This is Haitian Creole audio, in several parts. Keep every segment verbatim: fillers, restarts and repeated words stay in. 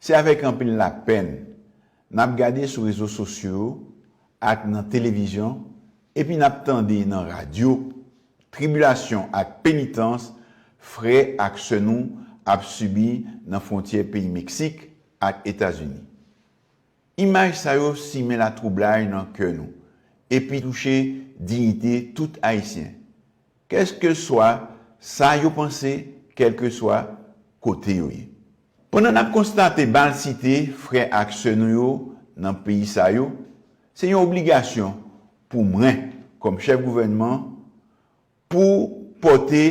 Se avèk anpil lapenn n ap gade sou rezo sosyo yo ak nan televizyon, epi n ap tande nan radyo, tribilasyon ak penitans frè ak sè nou ap sibi nan fwontyè peyi Meksik ak Etazini. Imaj sa yo simen latwoublay nan kè nou epi touche diyite tout Ayisyen, kèlkeswa sa yo panse, kèlkeswa kote yo ye. Pandan n ap konstate malsite frè ak sè nou yo nan peyi sa yo, se yon obligasyon pou mwen, kòm chèf gouvènman, pou pòte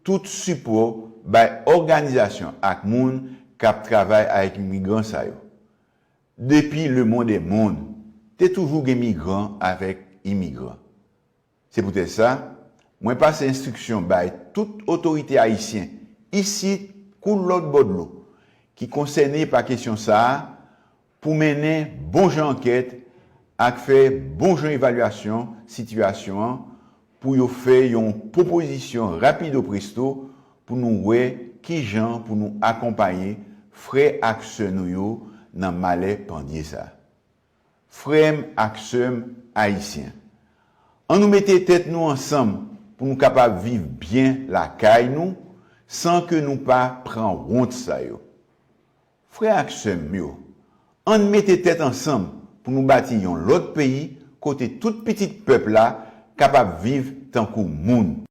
tout sipò bay òganizasyon ak moun k ap travay avèk imigran sa yo. Depi lemonn dè monn, te toujou gen migran avèk imigran. Se poutèt sa, mwen pase enstriksyon bay tout otorite ayisyen, isit kou lòt bò dlo, ki konsène pa kesyon sa a, pou mennen bon jan ankèt ak fè bon jan evalyasyon sitiyasyon an, pou yo fè yon pwopozisyon rapido presto pou nou wè ki jan pou nou akonpaye frè ak sè nou yo nan malè pandye sa a. Frè m ak sè m ayisyen, ann nou mete tèt nou ansanm pou nou kapab viv byen lakay nou san ke nou pa pran wont sa yo. Frè ak sè m yo, ann mete tèt ansanm pou nou bati yon lòt peyi kote tout pitit pèp la kapab viv tankou moun.